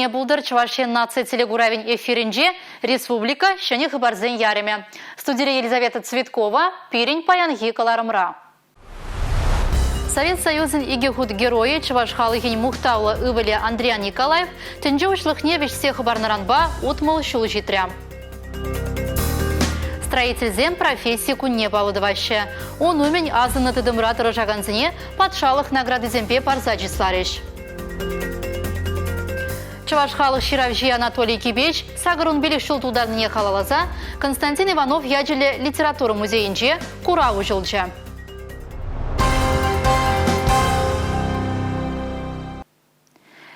Каҫхине пултӑр Чӑваш Ен наци телекуравӗн эфирӗнче республика ҫӗнӗ хыпарсен ярӑмӗ. Студире Елизавета Цветкова пирӗн паянхи кӑларӑмра. Совет Союзӗн икӗ хут геройӗ чӑваш халӑхӗн мухтавлӑ ывӑлӗ Андриян Николаев тӗнче уҫлӑхне вӗҫсе хӑпарнӑранпа 60 ҫул ҫитрӗ. Строительсем професси кунне паллӑ тӑваҫҫӗ. Ун умӗн асӑннӑ тытӑмра тӑрӑшакансене патшалӑх наградисемпе парса чысларӗҫ. Чӑваш халӑх ҫыравҫи Анатолий Кипеч 85 ҫул тултарнине халалласа Константин Иванов ячӗллӗ литература музейӗнче курав уҫӑлчӗ.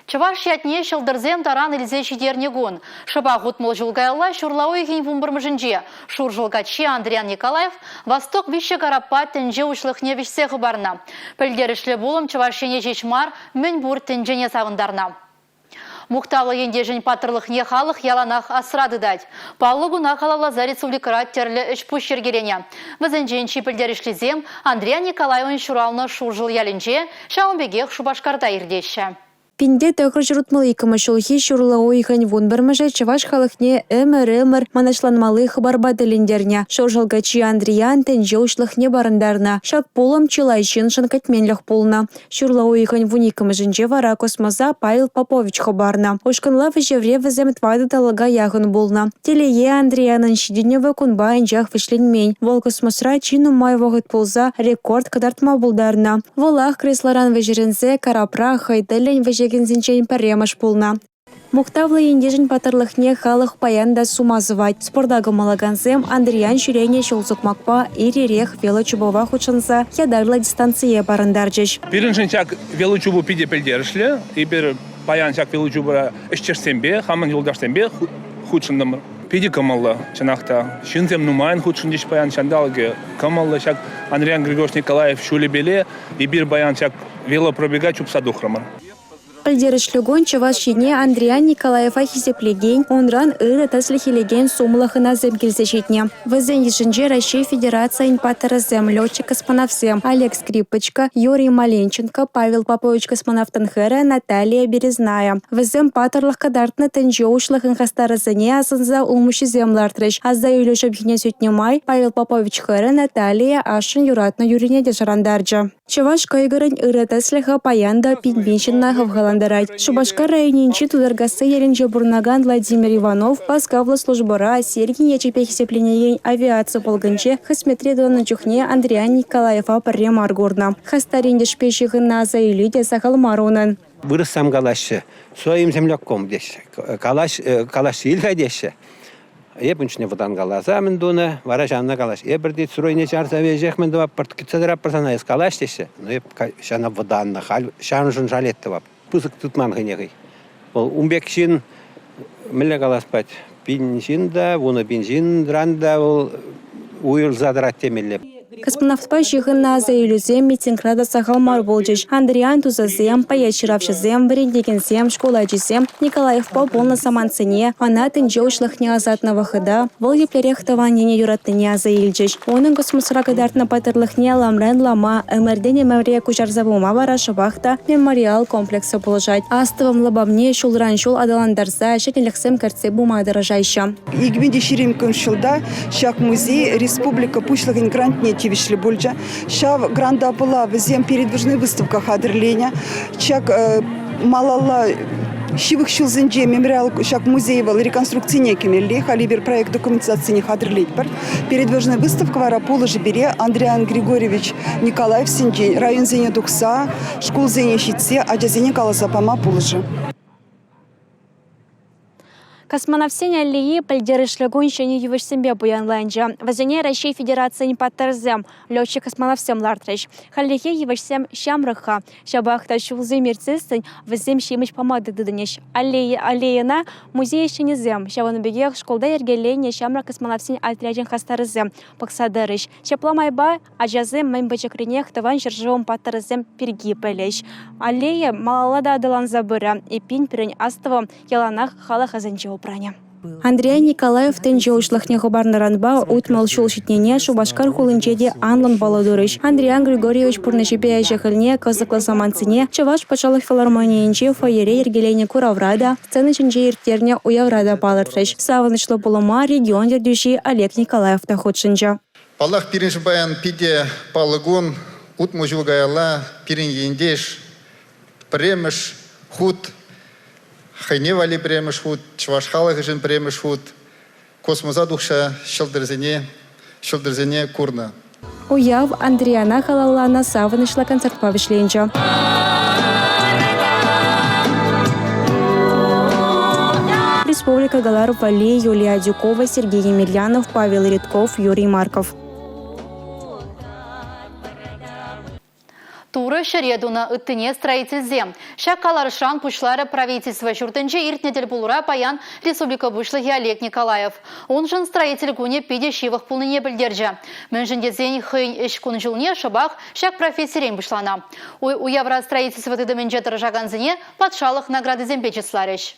Чӑваш ятне ҫӑлтӑрсем таран илсе ҫитернӗ кун. Шӑпах 60 ҫул каялла ҫурла уйӑхӗн вунпӗрмӗшӗнче Шуршӑл каччи Андриян Николаев Восток виҫҫӗ караппа тӗнче уҫлӑхне вӗҫсе хӑпарнӑ. Пӗлтерӗшлӗ пулӑм Чӑваш Ене ҫеҫ мар, мӗнпур тӗнчене савӑнтарнӑ. Мухтавлӑ ентешӗн паттӑрлӑхне халӑх яланах асра тытать. Паллӑ куна халалласа республикӑра тӗрлӗ ӗҫ-пуҫ йӗркеленӗ. Вӗсенчен чи пӗлтерӗшлисем Андриян Николаевӑн ҫуралнӑ Шуршӑл ялӗнче, ҫавӑн пекех Шупашкарта иртеҫҫӗ. 1962 ҫулхи ҫурла уйӑхӗн 11-мӗшӗ чӑваш халӑхне ӗмӗр-ӗмӗр мӑнаҫланмалли хыпарпа тӗлӗнтернӗ. Шуршӑл каччи Андриян тӗнче уҫлӑхне парӑнтарнӑ. Ҫак пулӑм чылай ҫыншӑн кӗтменлӗх пулнӑ. Ҫурла уйӑхӗн 12-мӗшӗнче вара космоса Павел Попович хӑпарнӑ. Ушкӑнла вӗҫевре вӗсем тӑватӑ талӑка яхӑн пулнӑ. Телее, Андриянӑн ҫитӗнӗвӗ кунпа анчах вӗҫленмен. Вӑл космосра чи нумай вӑхӑт пулса рекорд кӑтартма пултарнӑ. Вӑлах креслоран вӗҫерӗнсе карапра хӑй тӗллӗн вӗҫекенсенчен пӗрремӗш пулнӑ. Мухтавлӑ ентешӗн паттӑрлӑхне халӑх паян та сума сӑвать. Спорта кӑмӑллакансем Андриян ҫӳренӗ ҫул сукмакпа ир-ирех велочупӑва хутшӑнса ятарлӑ дистанцие парӑнтарчӗҫ. Пирӗншӗн ҫак велочупу питӗ пӗлтерӗшлӗ. Эпир паян ҫак велочупура ӗҫтешсемпе, хамӑн юлташсемпе хутшӑнтӑмӑр. Питӗ кӑмӑллӑ, чӑнах та. Ҫынсем нумайӑн хутшӑнчӗҫ паян, ҫанталӑкӗ кӑмӑллӑ. Ҫак Андриян Григорьевич Николаев ҫулӗпеле эпир паян ҫак велопробега чупса тухрӑмӑр. Пӗлтерӗшлӗ кун Чӑваш Ене Андриян Николаева хисеплекен, унран ырӑ тӗслӗх илекен сумлӑ хӑнасем килсе ҫитнӗ. Вӗсен йышӗнче Раҫҫей Федерацийӗн паттӑрӗсем, летчик-космонавтсем Олег Скрипочка, Юрий Маленченко, Павел Попович космонавтӑн хӗрӗ Наталия Березная. Вӗсем паттӑрлӑх кӑтартнӑ тӗнче уҫлӑхӗн хастарӗсене асӑнса улмуҫҫисем лартрӗҫ. Аса илӳ ҫӑмхине сӳтнӗ май Павел Попович хӗрӗ Наталия ашшӗн юратнӑ юррине те шӑрантарчӗ. Чӑваш кӑйкӑрӗн ырӑ тӗслӗхӗ паян та пин-пин ҫынна хавхалантарать. Шупашкар районӗнчи Тутаркасси ялӗнче пурӑнакан Владимир Иванов васкавлӑ службӑра Сергин ячӗпе хисепленекен авиаци полкӗнче хӗсметре тӑнӑ чухне Андриян Николаева пӗрре мар курнӑ. Хастар ентешпе ҫыхӑннӑ аса илӳ те сахал мар унӑн. Вырӑссем калаҫҫӗ, своим земляком теҫҫӗ, калаҫҫӗ ил-ха теҫҫӗ. Эп ун чухне вӑтанкаласа мӗн тунӑ, вара ҫавна калаҫ. Эпӗр тет стройне чарса веҫех мӗн тӑвап, кӗтсе тӑратпӑр сана, эс калаҫ теҫҫӗ. Ну эп ҫана вӑтаннӑ, халь ҫавӑншӑн шалет тӑвап. Пысӑк тытман хӑйне хӑй. Вӑл ун пек ҫын, мӗнле калас пать, пин ҫын та, 10,000 ҫынран та вӑл уйрӑлса тӑрать темелле. Космонавтпа ҫыхӑннӑ аса илӳсем митингра та сахал мар пулчӗҫ. Андриян тусӗсем, поэт-ҫыравҫӑсем, вӗрентекенсем, шкул ачисем Николаевпа пулнӑ самантсене, ӑна тӗнче уҫлӑхне ӑсатнӑ вӑхӑта, вӑл еплерех тӑван ене юратнине аса илчӗҫ. Унӑн космосра кӑтартнӑ паттӑрлӑхне ламран лама, ӗмӗртен ӗмӗре куҫарса пыма вара шӑпах та мемориал комплексӗ пулӑшать. Астӑвӑм лапамне ҫулран ҫул аталантарса ҫӗнӗлӗхсем кӗртсе пыма тӑрӑшаҫҫӗ. 2022 ҫулта ҫак музей республика Пуҫлӑхӗн грантне тивӗҫлӗ пулчӗ. Ҫав гранта пула вӗсем передвижной выставка хатӗрленӗ. Ҫак малалла ҫывӑх ҫулсенче мемориал ҫак музей вӑл реконструкцине кӗмелле. Халь эпир проект документацине хатӗрлетпӗр. Передвижной выставка вара пулӑшӗ пире Андриан Григорьевич Николаев синчен районсене тухса, шкулсене ҫитсе ачасене каласа пама пулӑшӗ. Космонавтсен аллейи пӗлтерӗшлӗ кун ҫӗнӗ йывӑҫсемпе пуянланчӗ. Вӗсене Раҫҫей Федерацийӗн паттӑрӗсем, летчик-космонавтсем лартрӗҫ. Хальлӗхе йывӑҫсем ҫамрӑк-ха. Ҫапах та ҫулсем иртсессӗн вӗсем ҫимӗҫ пама та тытӑнӗҫ. Аллейӑна музей ӗҫченӗсем, ҫавӑн пекех шкулта йӗркеленнӗ ҫамрӑк космонавтсен отрячӗн хастарӗсем пӑхса тӑрӗҫ. Ҫапла майпа Ачасем мӗн пӗчӗкренех Тӑван ҫӗршывӑн паттӑрӗсем пирки пӗлӗҫ. Аллея малалла та аталанса пырӗ. Эппин, пирӗн астӑвӑм яланах халӑх асӗнче упранӗ. Андриян Николаев тӗнче уҫлӑхне хӑпарнӑранпа 60 ҫул ҫитнине Шупашкар хулинче те анлӑн паллӑ турӗҫ. Андриян Григорьевич пурнӑҫӗпе ӗҫӗ-хӗлне, кӑсӑклӑ самантсене Чӑваш патшалӑх филармонийӗнчи фойере йӗркеленӗ куравра та, сцена ҫинче ирттернӗ уявра та палӑртрӗҫ. Савӑнӑҫлӑ пулӑма регион ертӳҫи Олег Николаев та хутшӑнчӗ. Паллах, пирӗншӗн паян питӗ паллӑ кун. 60 ҫул каялла пирӗн ентеш пӗрремӗш хут хӑйне валли пӗрремӗш хут, чӑваш халӑхӗшӗн пӗрремӗш хут космоса тухса ҫӑлтӑрсене, ҫӑлтӑрсене курнӑ. Уяв Андрияна халалланӑ савӑнӑҫлӑ концертпа вӗҫленчӗ. Республика Галаров валли Юлия Адюкова, Сергей Емельянов, Павел Редков, Юрий Марков. Турӑ ҫӗре тунӑ, ыттине строительсем. Ҫак каларӑшран пуҫларӗ правительство ҫуртӗнче иртнӗ тӗлпулура паян республика Пуҫлӑхӗ Олег Николаев. Уншӑн строитель кунӗ питӗ ҫывӑх пулнине пӗлтерчӗ. Мӗншӗн тесен хӑйӗн ӗҫ кун-ҫулне шӑпах ҫак профессирен пуҫланӑ. Уявра строительство тытӑмӗнче тӑрӑшакансене патшалӑх наградисемпе чысларӗҫ.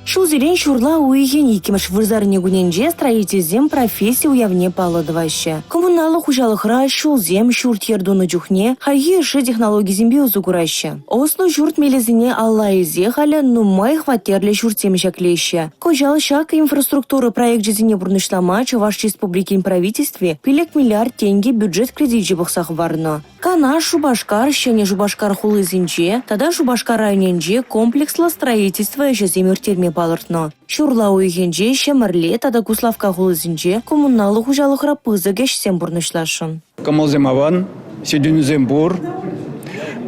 Ҫулсерен ҫурла уйӑхӗн иккӗмӗш вырсарни кунӗнче строительсем професси уявне паллӑ тӑваҫҫӗ. Коммуналлӑ хуҫалӑхра ҫулсем, ҫурт-йӗр тунӑ чухне хальхи йышши технологисемпе усӑ кураҫҫӗ. Ӑслӑ ҫурт мелӗсене алла илсе халӗ нумай хваттерлӗ ҫуртсем ҫӗклеҫҫӗ. Кӑҫал ҫак инфраструктура проекчӗсене пурнӑҫлама Чӑваш Республикин Правительстви 5 миллиард тенкӗ бюджет кредичӗ пӑхса хӑварнӑ. Канаш, Шупашкар, Ҫӗнӗ Шупашкар хулисенче тата Шупашкар районӗнче комплекслӑ строительство ӗҫӗсем ирттерме палӑртнӑ. Ҫурла уйӑхӗнче Ҫӗмӗрле тата Куславкка хулисенче коммуналлӑ хуҫалӑхра пысӑк ӗҫсем пурнӑҫласшӑн. Кӑмӑлсем аван, ҫитӗнӳсем пур.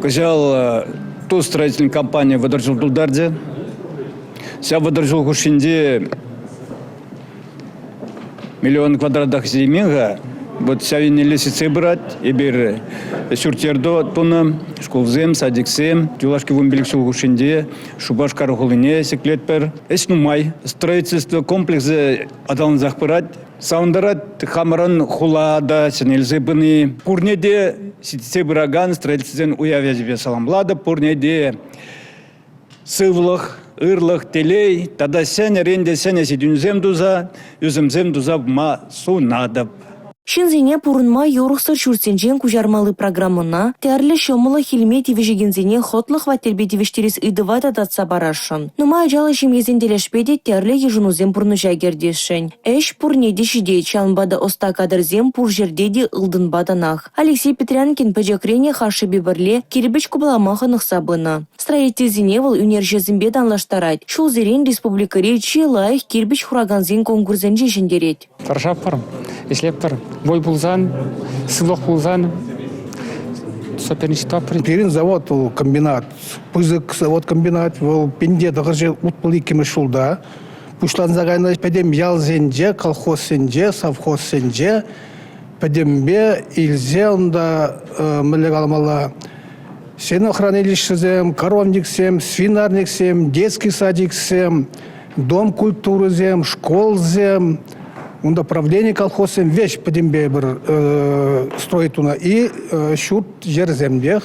Кӑҫал Тус строительнӑй компани 30 ҫул тултарчӗ. Ҫав 30 ҫул хушшинче Миллион квадратах ӗҫлеймен-ха. Вот ҫав еннелле ҫитсе пырать. Эпир ҫурт-йӗр тунӑ, шкулсем, садиксем. Юлашки 15 ҫул хушшинче Шупашкар хулине ҫӗклетпӗр. Ӗҫ нумай. Строительство комплексӗ аталансах пырать. Савӑнтарать хамӑрӑн хула та ҫӗнелсе пыни. Пурне те ҫитсе пыракан строительсен уявӗ ячӗпе саламлатӑп. Пурне те сывлӑх, ырлӑх, телей тата ҫӗнӗрен те ҫӗнӗ ҫитӗнӳсем туса, ӳсӗмсем туса пыма сунатӑп. Ҫынсене пурӑнма юрӑхсӑр ҫуртсенчен куҫармалли программӑна тӗрлӗ ҫӑмӑллӑх илме тивӗҫекенсене хӑтлӑ хваттерпе тивӗҫтерес ыйтӑва та татса парасшӑн. Нумай ачаллӑ ҫемьесен тӗлӗшпе те тӗрлӗ йышӑнусем пурнӑҫа кӗртесшӗн. Ӗҫ пурне те ҫитет, ҫавӑнпа та ӑста кадрсем пур ҫӗрте те ылтӑнпа танах. Алексей Петрянкин пӗчӗкренех ашшӗпе пӗрле кирпӗч купалама хӑнӑхса пынӑ. Строительсене вӑл ӳнерҫӗсемпе танлаштарать. Ҫулсерен республикӑри чи лайӑх кирпӗч хуракансен конкурсӗнче ҫӗнтерет. Тӑрӑшатпӑр, ӗҫлетпӗр. Вӑй пулсан, сывлӑх пулсан соперничествопӑр. Пирӗн завод вӑл комбинат, пысӑк завод-комбинат. Вӑл пинте тӑхӑрҫӗ утмӑл иккӗмӗш ҫулта пуҫланса кайнӑ. Пӗтӗм ялсенче, колхозсенче, совхозсенче пӗтӗмпе илсе унта мӗнле каламалла сенохранилищӗсем, коровниксем, свинарниксем, детский садиксем, дом культурӑсем, школсем, унта правлени колхозсем веҫ пӗтӗмпе пӗр строить тунӑ и ҫурт-йӗрсем те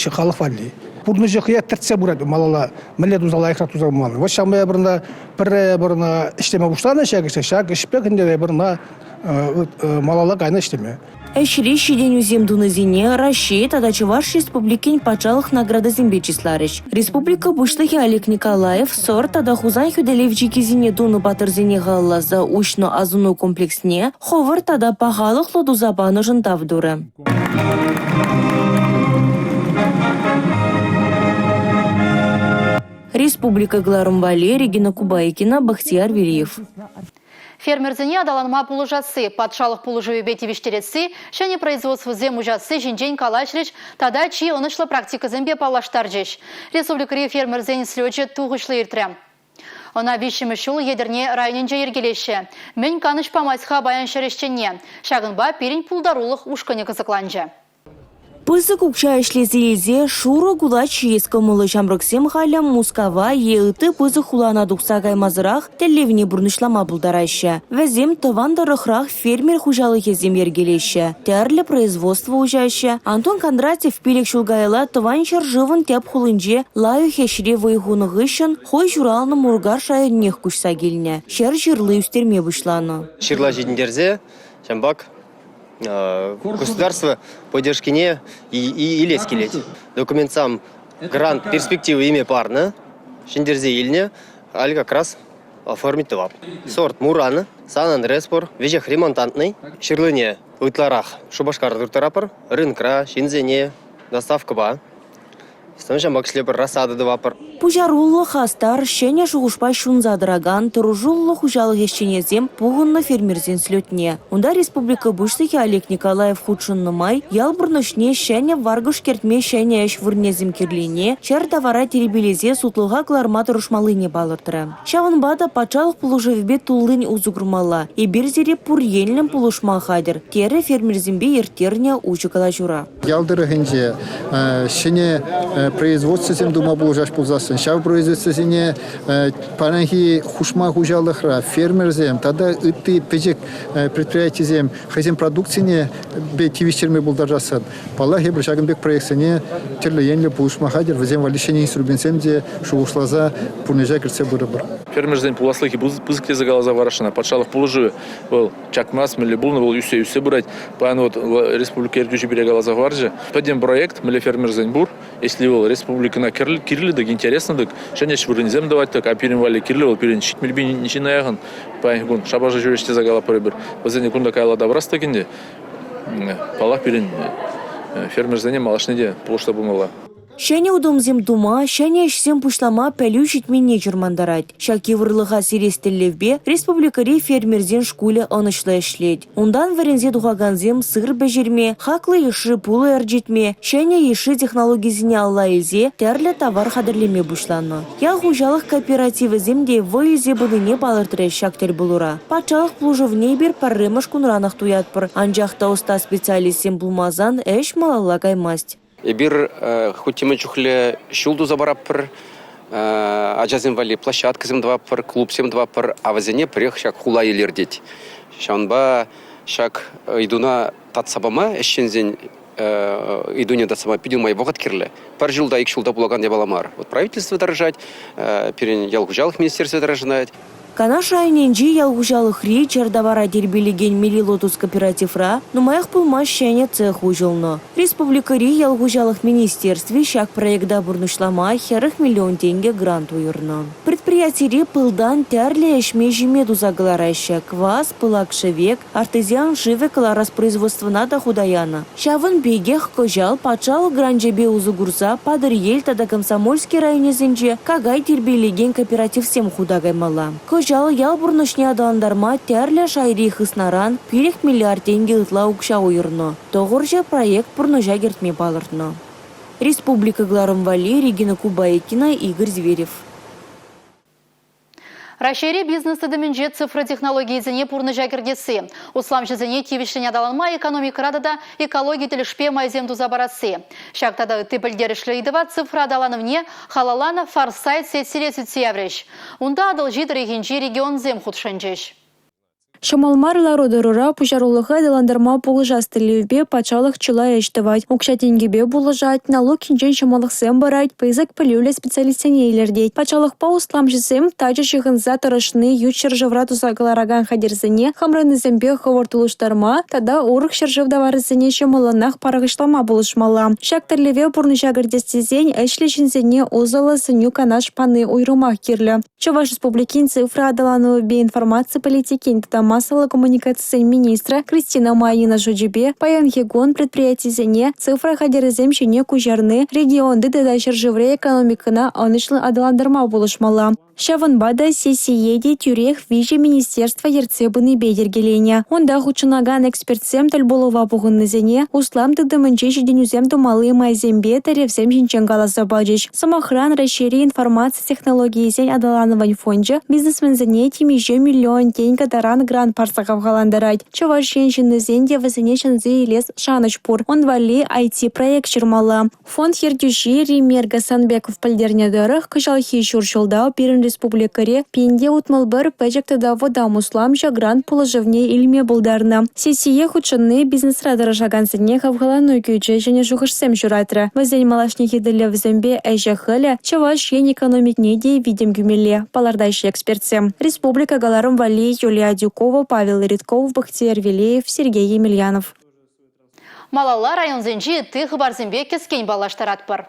халӑх валли. Пурнӑҫӗ хӑех тӗртсе пырать малалла мӗнле туса лайӑхрах туса пымалла. Вот ҫавӑнпа эпир ӑна пӗрре эпир ӑна ӗҫлеме пуҫланӑ ҫак ӗҫе, ҫак ӗҫпе ӗнтӗ эпир ӑна малалла кайнӑ ӗҫлеме. Ӗҫре ҫитӗнӳсем тунисене Раҫҫей тата Чӑваш Республикин патшалӑх наградисемпе чысларӗҫ. Республика Пуҫлӑхӗ Олег Николаев Сӑр тата Хусан хӳтӗлев чиккисене тунӑ паттӑрсене халалласа уҫнӑ асӑну комплексне хӑвӑрт тата пахалӑхлӑ туса панӑшӑн тав турӗ. Республика кӑларӑм валли Регина Кубайкина, Бахтияр Велиев. Фермерсене аталанма пулӑшасси, патшалӑх пулӑшӑвӗпе тивӗҫтересси, ҫӗнӗ производствӑсем уҫасси ҫинчен калаҫрӗҫ тата чи ӑнӑҫлӑ практикӑсемпе паллаштарчӗҫ. Республикӑри фермерсен слечӗ тухӑҫлӑ иртрӗ. Ӑна виҫҫӗмӗш ҫул Етӗрне районӗнче йӗркелеҫҫӗ. Мӗн канӑҫ памасть-ха паян ҫӗр ӗҫченне? Ҫакӑнпа пирӗн пултарулӑх ушкӑнӗ кӑсӑкланчӗ. Пысӑк укҫа ӗҫлесе илсе шурӑ кулач ҫиес кӑмӑллӑ ҫамрӑксем халӗ Мускава е ытти пысӑк хулана тухса каймасӑрах тӗллевне пурнӑҫлама пултараҫҫӗ. Вӗсем тӑван тӑрӑхрах фермер хуҫалӑхӗсем йӗркелеҫҫӗ, тӗрлӗ производство уҫаҫҫӗ. Антон Кондратьев 5 ҫул каялла тӑван ҫӗршывӑн тӗп хулинче лайӑх ӗҫре вӑй хунӑ хыҫҫӑн хӑй ҫуралнӑ Муркаш районнех куҫса килнӗ, ҫӗр ҫырли ӳстерме пуҫланӑ. Ҫырла ҫитӗнтерсе ҫампак государство поддержкине илес килет. Документсам грант перспективы име парнӑ, ҫӗнтерсе илнӗ, халь как раз оформить тӑвап. Сорт Муран, Сан-Андрес пур, веҫех ремонтантный. Ҫырлине ытларах Шупашкар турттаратпӑр, рынокра ҫынсене доставкӑпа. Ҫавӑнпа ӗҫлепӗр, рассада тӑватпӑр. Пуҫаруллӑ, хастар, ҫӗнӗ шухӑшпа ҫунса тӑракан тӑрӑшуллӑ хуҫалӑх ӗҫченӗсем пухӑннӑ фермерсен слетне. Унта республика Пуҫлӑхӗ Олег Николаев хутшӑннӑ май ял пурнӑҫне ҫӗнӗ варкӑш кӗртме ҫӗнӗ ӗҫ вырӑнӗсем кирлине, чӗр тавара тирпейлесе сутлӑха кӑларма тӑрӑшмаллине палӑртрӗ. Ҫавӑнпа та патшалӑх пулӑшӑвӗпе туллин усӑ курмалла. Эпир сире пур енлӗн пулӑшма хатӗр, терӗ фермерсемпе ирттернӗ уҫӑ калаҫура. Ял тӑрӑхӗнче ҫӗнӗ производствӑсем тума пулӑшас пулсассӑн ҫав производствӑсене паянхи хушма хуҫалӑхра фермерсем тата ытти пӗчӗк предприятисем хӑйсен продукцине тивӗҫтерме пултарассан, паллах, эпир ҫакӑн пек проектсене тӗрлӗ енлӗ пулӑшма хатӗр, вӗсем валли ҫӗнӗ инструментсем те шухӑшласа пурнӑҫа кӗртсе пырӑпӑр. Фермерсен пуласлӑхӗ пысӑк тесе каласа хӑварасшӑн. Патшалӑх пулӑшӑвӗ вӑл чакмасть, мӗнле пулнӑ, вӑл ӳссе-ӳссе пырать. Паян вот республика ертӳҫи пире каласа хӑварчӗ, пӗтӗм проект мӗнле фермерсен пур, если вӑл республикӑна кирлӗ-тӗк, интереслӗ-тӗк, ҫӗнӗ ӗҫ вырӑнӗсем тӑвать-тӗк, а пирӗн валли кирлӗ вӑл пирӗн 70 пин ҫынна яхӑн паянхи кун шапаша ҫӳреҫ тесе калатпӑр эпир. Вӗсене кунта каялла тавӑрас-тӑк ӗнтӗ, паллах, пирӗн фермерсене малашне те пулӑшса пымалла. Ҫӗнӗ утӑмсем тума, ҫӗнӗ ӗҫсем пуҫлама пӗлӳ ҫитменни чӑрмантарать. Ҫак йывӑрлӑха сирес тӗллевпе республикӑри фермерсен шкулӗ ӑнӑҫлӑ ӗҫлет. Унтан вӗренсе тухакансем сыр пӗҫерме, хаклӑ йышши пулӑ ӗрчетме, ҫӗнӗ йышши технологисене алла илсе тӗрлӗ тавар хатӗрлеме пуҫланӑ. Ял хуҫалӑх кооперативӗсем те вӑй илсе пынине палӑртрӗҫ ҫак тӗл пулура. Патшалӑх пулӑшӑвне эпир пӗрремӗш кунранах туятпӑр. Анчах та ӑста специалистсем пулмасан ӗҫ малалла каймасть. Эпир хуть те мӗн чухлӗ ҫул туса паратпӑр, ачасем валли площадкӑсем тӑватпӑр, клубсем тӑватпӑр, а вӗсене пӗрех ҫак хула илӗртет. Ҫавӑнпа ҫак ыйтуна татса пама ӗҫченсен ыйтуне татса пама питӗ нумай вӑхӑт кирлӗ. Пӗр ҫулта, ик ҫулта пулакан япала мар. Вот правительство тӑрӑшать, пирӗн ял хуҫалӑх министерстви тӑрӑшать. Канаш районӗнчи ял хуҫалӑхри чӗр тавара тирпейлекен «Мелилотус» кооперативра нумаях пулмасть ҫӗнӗ цех уҫӑлнӑ. Республикӑри ял хуҫалӑх министерстви ҫак проекта пурнӑҫлама 40 миллион тенкӗ грант уйӑрнӑ. Предприятире пылтан тӗрлӗ ӗҫме-ҫиме туса кӑлараҫҫӗ, квас, пылак шӗвек, артезиан шывӗ кӑларас производствӑна та хута янӑ. Ҫавӑн пекех кӑҫал патшалӑх гранчӗпе усӑ курса Патӑрьел тата Комсомольски районӗсенче какай тирпейлекен кооперативсем хута каймалла. Кӑҫал ял пурнӑҫне аталантарма тӗрлӗ шайри хыснаран 5 миллиард тенкӗ ытла укҫа уйӑрнӑ. Тӑхӑрҫӑ проект пурнӑҫа кӗртме палӑртнӑ. Республика кӑларӑм валли Регина Кубайкина, Игорь Зверев. Раҫҫейри бизнес тытӑмӗнче цифра технологийӗсене пурнӑҫа кӗртесси, усламҫӑсене тивӗҫлӗн аталанма экономикӑра тата экологи тӗлӗшпе майсем туса парасси. Ҫак тата ытти пӗлтерӗшлӗ ыйтӑва цифра аталанӑвне халалланӑ Форсайт сессире сӳтсе яврӗҫ. Унта Атӑлҫи тӑрӑхӗнчи регионсем хутшӑнчӗҫ. Ҫӑмӑл мар лару-тӑрура пуҫарулӑха аталантарма пулӑшас тӗллевпе патшалӑх чылай ӗҫ тӑвать. Укҫа-тенкӗпе пулӑшать, налук енчен ҫӑмӑллӑхсем парать, пысӑк пӗлӳллӗ специалистсене илӗртет. Патшалӑхпа усламҫӑсем тачӑ ҫыхӑнса тӑрӑшни ют ҫӗршывра туса кӑларакан хатӗрсене хамӑрӑннисемпе хӑвӑрт улӑштарма тата урӑх ҫӗршыв таварӗсене ҫӑмӑллӑнах пӑрахӑҫлама пулӑшмалла. Ҫак тӗллеве пурнӑҫа кӗртес тесен ӗҫлӗ ҫынсене усӑллӑ сӗнӳ-канаш пани уйрӑмах кирлӗ. Чӑваш Республикин цифра аталанӑвӗпе информаци политикин тата массӑллӑ коммуникацисен министрӗ Кристина Майнина шучӗпе паянхи кун предприятисене цифра хатӗрӗсем ҫине куҫарни регионти тата ҫӗршыври экономикӑна ӑнӑҫлӑ аталантарма пулӑшмалла. Ҫавӑнпа та сессие те тӳрех виҫӗ министерство ертсе пынипе йӗркеленӗ. Унта хутшӑнакан экспертсем тӗл пулӑва пухӑннисене услам тытӑмӗнче ҫитӗнӳсем тумалли майсемпе тӗревсем ҫинчен каласа пачӗҫ. Сӑмахран, Раҫҫейри информаци технологийӗсен аталанӑвӗн фончӗ бизнесменсене темиҫе миллион тенкӗ таран грант парса хавхалантарать. Чӑваш Ен ҫыннисен те вӗсене ҫӗнсе илес шанӑҫ пур. Ун валли IT-проект ҫырмалла. Фонд ертӳҫи Ример Гасанбеков пӗлтернӗ тӑрӑх, кӑҫалхи ҫур ҫулта пирӗн республикӑри 1061 пӗчӗк тата вӑтам усламҫӑ грант пулӑшӑвне илме пултарнӑ. Сессие хутшӑнни бизнесра тӑрӑшакансене хавхалану кӳчӗ, ҫӗнӗ шухӑшсем ҫуратрӗ. Вӗсен малашнехи тӗллевӗсемпе ӗҫӗ-хӗлӗ Чӑваш Ен экономикине те витӗм кӳмелле, палӑртаҫҫӗ экспертсем. Республика кӑларӑм валли Юлия Адюкова, Павел Ритков, Бахтиер Велеев, Сергей Емельянов. Малалла районсенчи ытти хыпарсемпе кӗскен паллаштаратпӑр.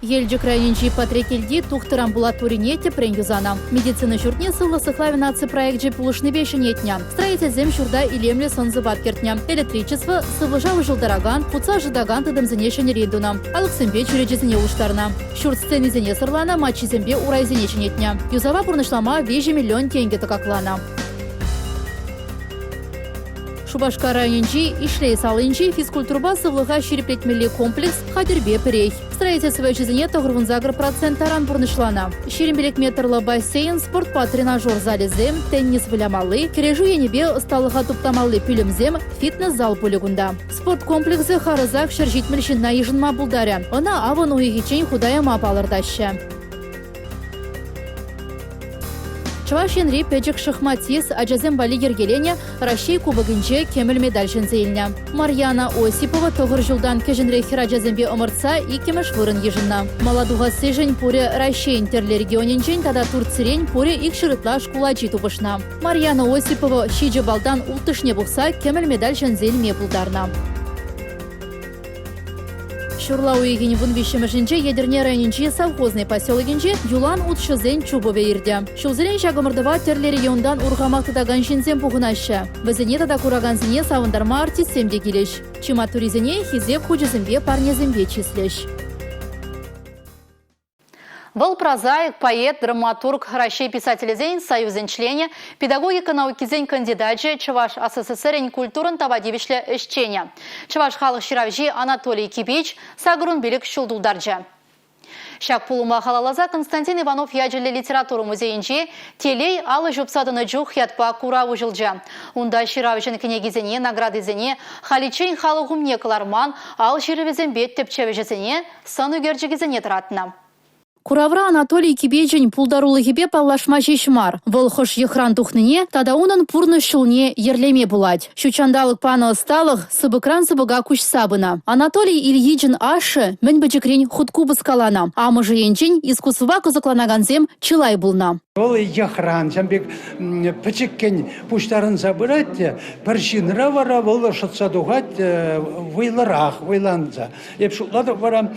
Елчӗк районӗнчи Патреккелти тухтӑр амбулаторине тӗпрен юсанӑ. Медицина ҫуртне сывлӑх сыхлавӗ наци проекчӗ пулӑшнипе ҫӗнетнӗ. Строительсем ҫурта илемлӗ сӑн-сӑпат кӗртнӗ. Электричество, сывлӑша уҫӑлтаракан, хутса ӑшӑтакан тытӑмсене ҫӗнӗрен тунӑ. Алӑксемпе чӳречесене улӑштарнӑ. Ҫурт стенисене сӑрланӑ, маччисемпе урайсене ҫӗнетнӗ. Юсава пурнӑҫлама 3 миллион тенкӗ тӑкакланӑ. Шупашкар районӗнчи Ишлей салинчи физкультурӑпа сывлӑха ҫирӗплетмелли комплекс хатӗрпе пӗрех. Строительство ӗҫӗсене 98 процент таран пурнӑҫланӑ. 25 метрлӑ бассейн, спортпа тренажер залӗсем, теннис вылямалли, кӗрешӳ енӗпе ӑсталӑха туптамалли пӳлӗмсем, фитнес-зал пулӗ кунта. Спорт комплексӗ харӑсах 170 ҫынна йышӑнма пултарӗ. Ӑна авӑн уйӑхӗччен хута яма палӑртаҫҫӗ. Чӑваш Енри пӗчӗк шахматист ачасем валли йӗркеленӗ Раҫҫей Кубокӗнче кӗмӗл медаль ҫӗнсе илнӗ. Марьяна Осипова тӑхӑр ҫултан кӗҫӗнрех хӗрачасемпе ӑмӑртса иккӗмӗш вырӑн йышӑннӑ. Мала тухассишӗн пурӗ Раҫҫейӗн тӗрлӗ регионӗнчен тата Турцирен пурӗ икҫӗр ытла шкул ачи тупӑшнӑ. Марьяна Осипова ҫичӗ баллтан улттӑшне пухса кӗмӗл медаль ҫӗнсе илме пултарнӑ. Ҫурла уйӑхӗн 13-мӗшӗнче Етӗрне районӗнчи Совхозный поселокӗнче юлан утҫӑсен чупӑвӗ иртӗ. Ҫулсерен ҫак ӑмӑртӑва тӗрлӗ регионтан урхамах тытакан ҫынсем пухӑнаҫҫӗ. Вӗсене тата куракансене савӑнтарма артистсем те килӗҫ. Чи маттурисене Хисеп хучӗсемпе парнесемпе чыслӗҫ. Вӑл прозаик, поэт, драматург, Раҫҫей писателӗсен союзӗн членӗ, педагогика наукисен кандидачӗ, Чӑваш АССРӗн культурӑн тава тивӗҫлӗ ӗҫченӗ. Чӑваш халӑх ҫыравҫи Анатолий Кипеч 85 ҫул тултарчӗ. Ҫак пулӑма халалласа Константин Иванов ячӗллӗ литература музейӗнче «Телей алӑ ҫупса тӑнӑ чух» ятпа курав уҫӑлчӗ. Унта ҫыравҫӑн кӗнекисене, наградисене, халиччен халӑх умне кӑларман ал ҫырӑвӗсемпе тӗпчев ӗҫӗсене, сӑн ӳкерчӗкӗсене тӑратнӑ. Куравра Анатолий Кипечӗн пултарулӑхӗпе паллашма ҫеҫ мар, вӑл хӑш йӑхран тухнине тата унӑн пурнӑҫ ҫулне йӗрлеме пулать. Ҫут ҫанталӑк панӑ ӑсталӑх сыпӑкран сыпӑка куҫса пынӑ. Анатолий Ильичӑн ашшӗ мӗн пӗчӗкрен хуткупӑс каланӑ. Амӑшӗ енчен искусствӑпа кӑсӑкланакансем чылай пулнӑ. Вӑл йӑхран ҫавӑн пек пӗчӗккӗн пуҫтарӑнса пырать те пӗр ҫынра вара вӑл шӑтса тухать вӑйлӑрах, вӑйланса. Эп шутлатӑп вара,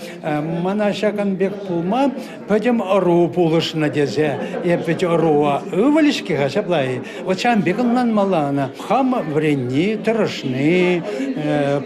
мана ҫакӑн пек пулма пӗтӗм ӑру пулӑшнӑ тесе. Эп вӗт ӑру ывӑлӗ-ҫке-ха ҫапла-и? Вот ҫавӑн пек ӑнланмалла ӑна. Хам вӗренни, тӑрӑшни,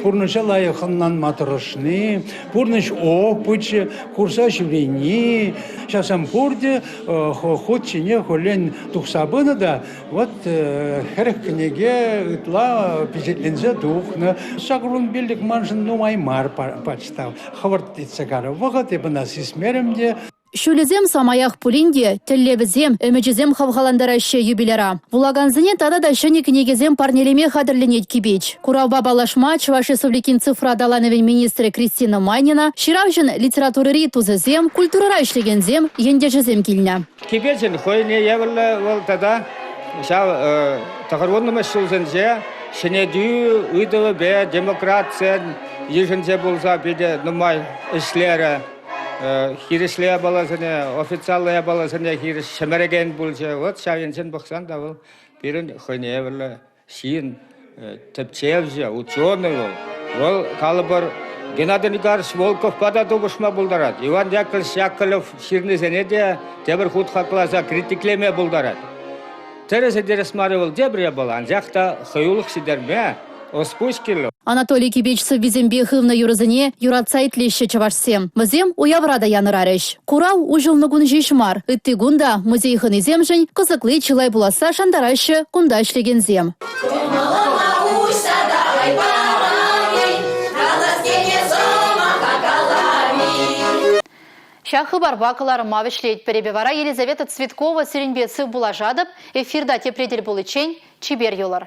пурнӑҫа лайӑх ӑнланма тӑрӑшни, пурнӑҫ опычӗ, курса ҫӳрени, ҫавсем пурте хут ҫине хуллен тухса пынӑ та Вот 40 кӗнеке ытла пичетленсе тухнӑ. 85 маншӑн нумай мар почта. Хӑвӑрт иртсе карӗ вӑхӑт, эп ӑна сисмерӗм те. Ҫулӗсем самаях пулин те, тӗллевӗсем, ӗмӗчӗсем хавхалантараҫҫӗ юбиляра. Вулакансене тата та ҫӗнӗ кӗнекесем парнелеме хатӗрленет Кипеч. Куравпа паллашма Чӑваш Республикин цифра аталанӑвӗн министрӗ Кристина Майнина, ҫыравҫӑн литературӑри тусӗсем, культурӑра ӗҫлекенсем, ентешӗсем килнӗ. Кипечӗн хӑйне евӗрлӗ вӑл тата ҫав тӑхӑрвуннӑмӗш ҫулсенче ҫӗнетӳ ыйтӑвӗпе демократсен йышӗнче пулса питӗ нумай ӗҫлерӗ. Хирӗҫле япаласене, официаллӑ япаласене хирӗҫ ҫӗмӗрекен пулчӗ. Вот ҫав енчен пӑхсан та вӑл пирӗн хӑйне евӗрлӗ ҫын, тӗпчевҫӗ, ученый вӑл. Вӑл, калӑпӑр, Геннадий Николаевич Волковпа та тупӑшма пултарать. Иван Яковлевич Яковлев ҫырнисене те тепӗр хут хакласа критиклеме пултарать. Тӗрӗс-и тӗрӗс мар-и вӑл тепӗр япала, анчах та хӑюлӑх ҫитерме. ӑс-пуҫ кирлӗ. Анатолий Кипеч сӑввисемпе хывнӑ юрӑсене юратса итлеҫҫӗ чӑвашсем. Вӗсем уявра та янӑрарӗҫ. Курав уҫӑлнӑ кун ҫеҫ мар, ытти кун та музей хӑнисемшӗн кӑсӑкли чылай пуласса шантараҫҫӗ кунта ӗҫлекенсем. Кӑмӑлӑма уҫса та Ҫак хыпарпа кӑларӑма вӗҫлетпӗр. Эпӗ вара Елизавета Цветкова сирӗнпе сыв пулашатӑп. Эфирта тепре тӗл пуличчен чипер юлӑр.